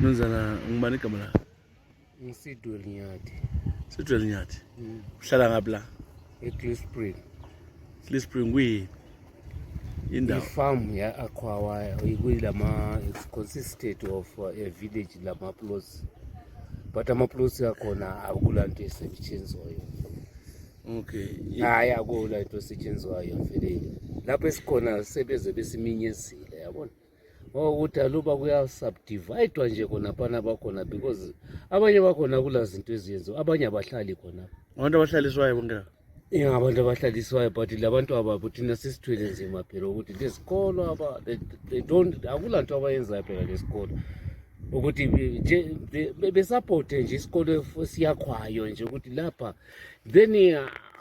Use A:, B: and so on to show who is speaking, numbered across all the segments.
A: Nonzana ngibani igama lakho?
B: Sidwell Nyathi.
A: Sidwell Nyathi. Uhlala ngaphi la?
B: eClispring.
A: Clispring kuyini? Indawo.
B: Farm ya akhwawayo ikuyilama it's consisted of a village lama plots. But amaplots akhona akulanto esetshenzwayo.
A: Okay.
B: Hayi akulanto esetshenzwayo vele. Lapho esikhona sebeze besiminyezile yabona. Ukuthi aluba kuya subdivide nje khona phana bakhona because abanye bakhona kula zinto eziyenzo abanye abahlali khona.
A: Abantu abahlaliswayo bonke.
B: Abantu abahlaliswayo but labantu ababo thina sisithwele nzima phela ukuthi lesikolo they don't akulanto abayenzayo phela lesikolo ukuthi besupport nje isikolo siyakhwayo nje ukuthi lapha then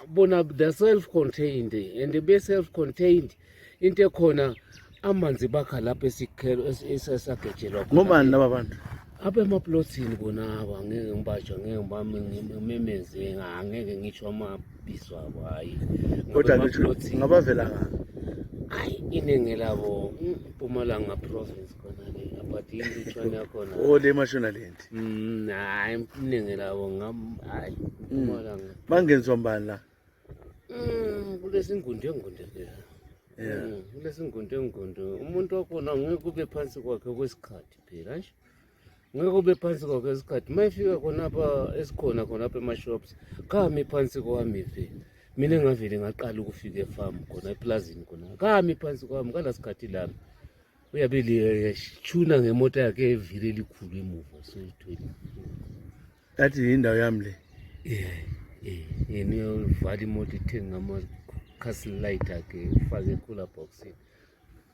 B: bona the self contained and be self contained into ekhona amanzi bakha lapha esikhelo esasagejelwa
A: ngobani laba bantu
B: abemaplotini bona aba ngeke ngibatsho ngeke ngibamemeze ngeke ngitsho amabizo abo hayi
A: kodwa ngabavela ngapha
B: hayi iningi labo Mpumalanga province khona le but ilutshwane yakhona
A: le Mashonaland
B: hayi iningi labo hayi Mpumalanga
A: bangenzwa mbani la
B: kulesingunde phela kulesingunde umuntu wakhona ngeke kube phansi kwakhe kwesikhathi phela nje ngeke ube phansi kwakhe isikhathi mayifika khonapha esikhona khonapha emashops kami phansi kwami vele mina engavele ngaqala ukufika efarm khona Epulazini khona kami phansi kwami ngala sikhathi lami uyabili yashuna ngemoto yakhe evile elikhulu emuva soyithwele
A: kathi indawo yami le
B: yena uyovala imoto ithenga ama-castle light akhe ufake cooler box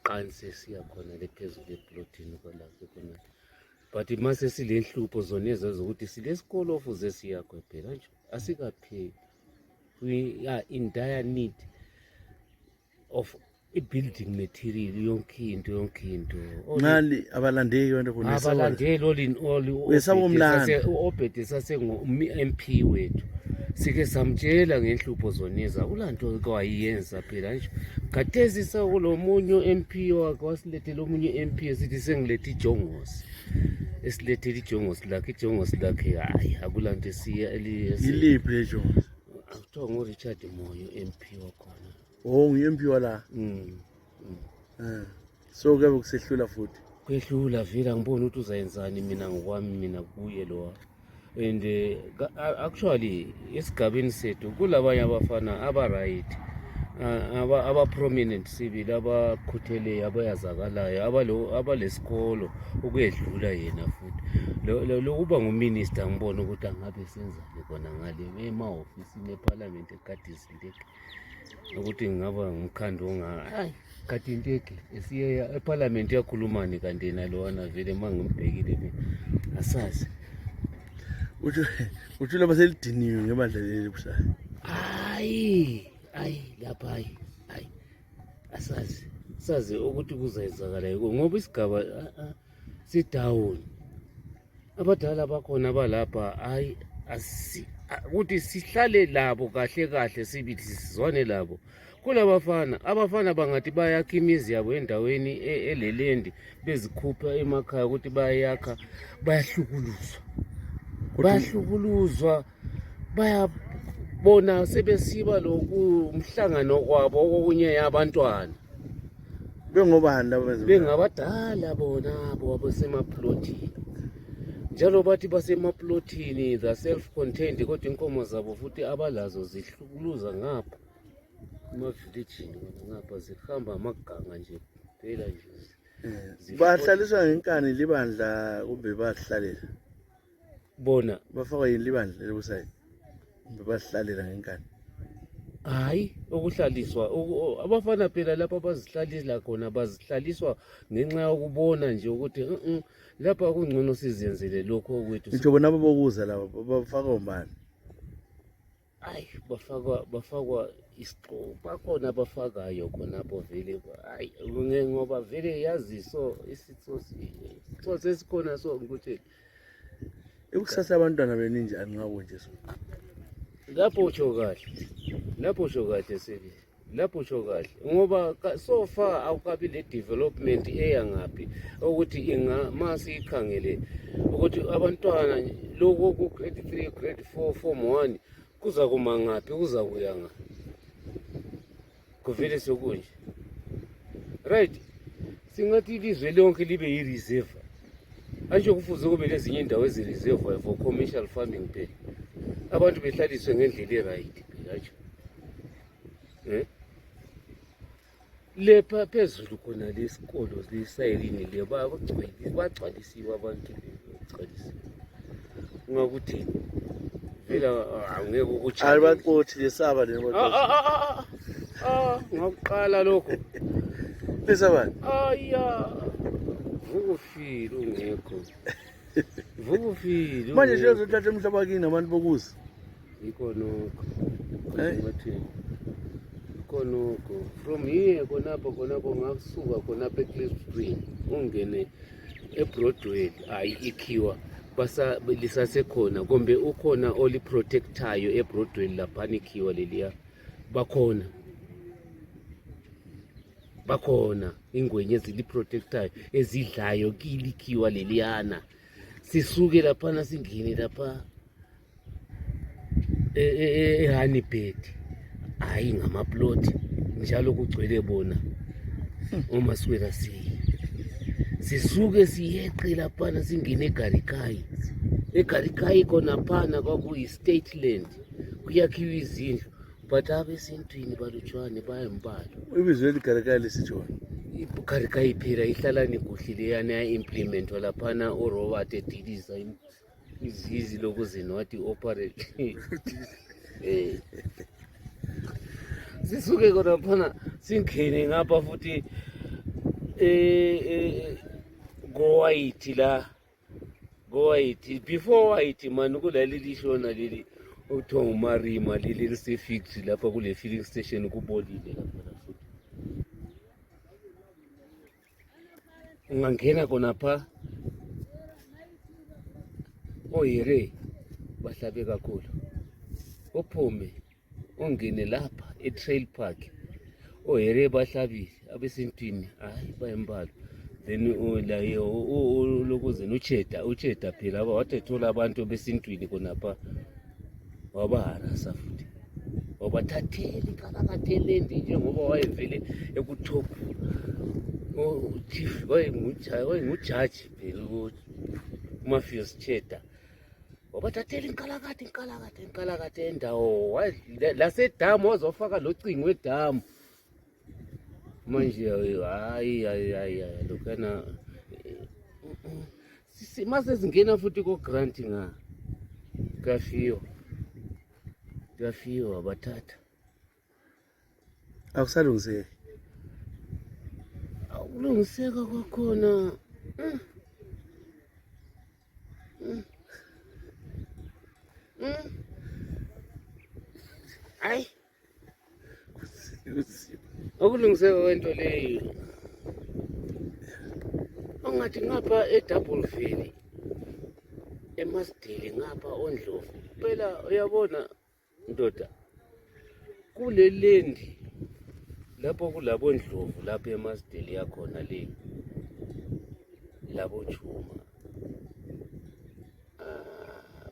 B: qanise siya khona le phezulu eplotini kwalapho khona. But mase sile nhlupho zona ezazokuthi silesikolo ofuze siyakho phela nje asikapheli. We are in dire need of a building material yonke into
A: ngani abalandeki abantu bona
B: abalandeli all obhede sase MP wethu sike samtshela ngenhlupho zoneza kulanto kwayiyenza phela nje khathesi sakulomunye MP wakhe wasilethela omunye MP esithi sengilethe ijongosi esilethela ijongosi lakhe hayi akulanto esiya
A: iliphi lejongosi
B: akuthiwa ngoRichard Moyo MP wakhona
A: ngu-MP wala so kuyabe kusehlula futhi
B: kwehlula vele angiboni ukuthi uzayenzani mina ngokwami mina kuye lo and actually esigabeni sethu kulabanye abafana aba-right aba-prominent civil abakhutheleyo abayazakalayo abalesikolo ukuyedlula yena futhi lokuba nguminister ngibona ukuthi angabe senzani khona ngale emahhofisini ephalamenti ekadizindeke ukuthi ngingaba ngumkhandi hayi kadinteke esiye ephalamenti yakhulumani kanti yena lowana vele uma ngimbhekile mina asazi
A: utsho laba selidiniwe ngebandla leli busayo
B: hayi lapha hayi sazi ukuthi kuzayenzakala ngoba isigaba sidown abadala bakhona balapha hayi ukuthi sihlale labo kahle sibili sizwane labo abafana bangathi bayakha imizi yabo endaweni elelendi bezikhupha emakhaya ukuthi bayakha bayahlukuluzwa bayabona sebesiba lokhu umhlangano kwabo okunye yabantwana bengabadala bona abo abasemaplotini njalo bathi basemaplotini the self contained kodwa inkomo zabo futhi abalazo zihlukuluza ngapha emavillagini ngapha zihamba amaganga nje phela nje
A: bahlaliswa ngenkani libandla kumbe bahlalela
B: bona
A: bafakwa yini libandla lebusayo kumbe bahlalela ngenkani
B: hayi ukuhlaliswa abafana phela lapha bazihlalisa khona bazihlaliswa ngenxa yokubona nje ukuthi lapha kungcono sizenzele lokho okwethu
A: ngisho bona bokuza laba bafakwa ubani
B: hayi bafakwa isiqo bakhona abafakayo khonapho vele hayi ngoba vele yaziso isitso sesikhona so ukuthi
A: ikusasa abantwana beningi anqabo nje so
B: lapho usho kahle sebe lapho usho kahle ngoba so far awukabi le development eyangaphi ukuthi mase ikhangele ukuthi abantwana lokho ku grade 3 grade 4 form 1 kuza kuma ngaphi kuza kuya ngaphi kuvele sokunje right singathi ilizwe lonke libe yi-reserve asho kufuze kube lezinye indawo ezi-reserve for commercial farming phela abantu behlaliswe ngendlela e-right phela lepha phezulu khona lesikolo lesayelini le bagcwalisiwe abantu bagcwalisiwe ungakuthini vela angeke ukutsha
A: alibacothi lesaba le
B: ngakuqala lokho
A: lesabani
B: aya vukufile ungekho vukufile
A: manje nje uzothatha umhlaba kini nabantu bokuzi
B: ikonoko konoko from here konapho ngakusuka konapho eCliff Spring ungene eBroadway hayi ikhiwa basa lisasekhona kumbe ukhona oli protectayo eBroadway lapha ikhiwa leliya bakhona ingwenye ezili protectayo ezidlayo kilikhiwa leliyana sisuke lapha singene lapha eHoneybird hayi ngamaplot njalo kugcwele bona umaswela sisuke siyeqe lapha singene eGarikayi khona phana kwakuyi state land kuyakhiwa izindlu but abesintwini balutshwane bayembalo
A: ibizo eligarikayi lisitshona
B: iGarikayi phela ihlala nikuhle leyana ya-implementwa laphana uRobert ediliza izizi lokuzini wathi operate sisuke khona phana singene ngapha futhi go-white before white man kulaleli shona leli okuthiwa ngumarima leli lisefactory lapha kule filling station kubolile lapha futhi ungangena khona pha oyere bahlabe kakhulu uphume ungene lapha e-trail park oyere bahlabile abesintwini hayi bayembalo then lokuzeni ucheda phela watethola abantu besintwini khonapha wabaharasa futhi wabathathela inkalakatelendi njengoba wayevele ekuthophu chief wayengujaji phela uMafios Cheda wabathathela inkalakate endawo lasedamu wazofaka locingo wedamu manje hayi lokana mase singena futhi ko-grant kafiyo wabathatha
A: akusalungiseki
B: ukulungiseka kwakhona hayi ukulungiseka kwento leyo ongathi ngapha eDoubleville eMasdale ngapha oNdlovu phela uyabona ndoda kule lendi lapho kulabo Ndlovu lapha eMasdale yakhona le labo Chuma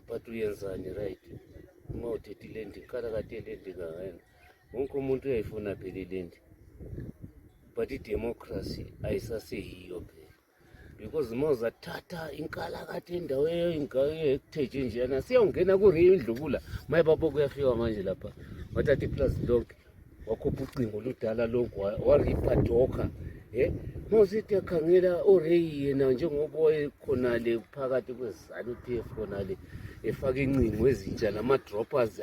B: but uyenzani right uma uthethe ilendi kalakate lendi kangena wonke umuntu uyayifuna phela ilendi but idemocracy ayisaseyiyo phela because uma uzathatha inkalakate endawo ekutheje njeyana siyawungena kuReal Ndlubula mayibabo kuyafika manje lapha wathatha iplazi lonke wakhupha ucingo ludala lonke wariphadoka mawusithi yakhangela uRay yena njengoba wayekhonale phakathi kwezizalo TF khonale efaka incingo ezintsha nama-droppers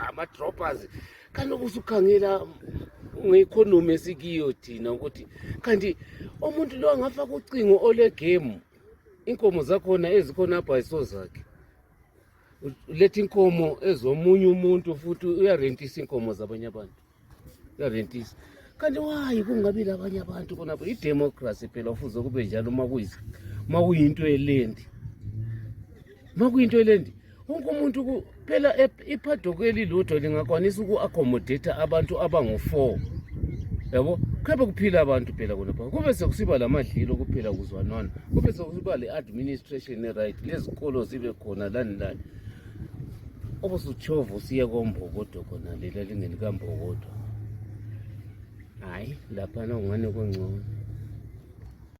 B: ama-droppers kanti ubusukhangela nge-economy esikiyo thina ukuthi kanti umuntu lo angafaka ucingo olegame inkomo zakhona ezikhona apha ayisozakhe letha inkomo ezomunye umuntu futhi uyarentisa inkomo zabanye abantu uyarentisa kanti wayi kungabi labanye abantu khonapho idemocracy phela ufuze kube njalo makuyinto elendi wonke umuntu phela iphadoko elilodwa lingakwanisa uku-accommodate abantu abangu-4 yabo. Khabe kuphila abantu phela khonapha, kube sekusiba lamadlilo kuphela kuzwanwana, kube sekusiba le-administration right, lezikolo zibe khona lani. Obusutshova usiye koMbokodo khona lela lingelikaMbokodo. Hayi laphana ungane kongcono.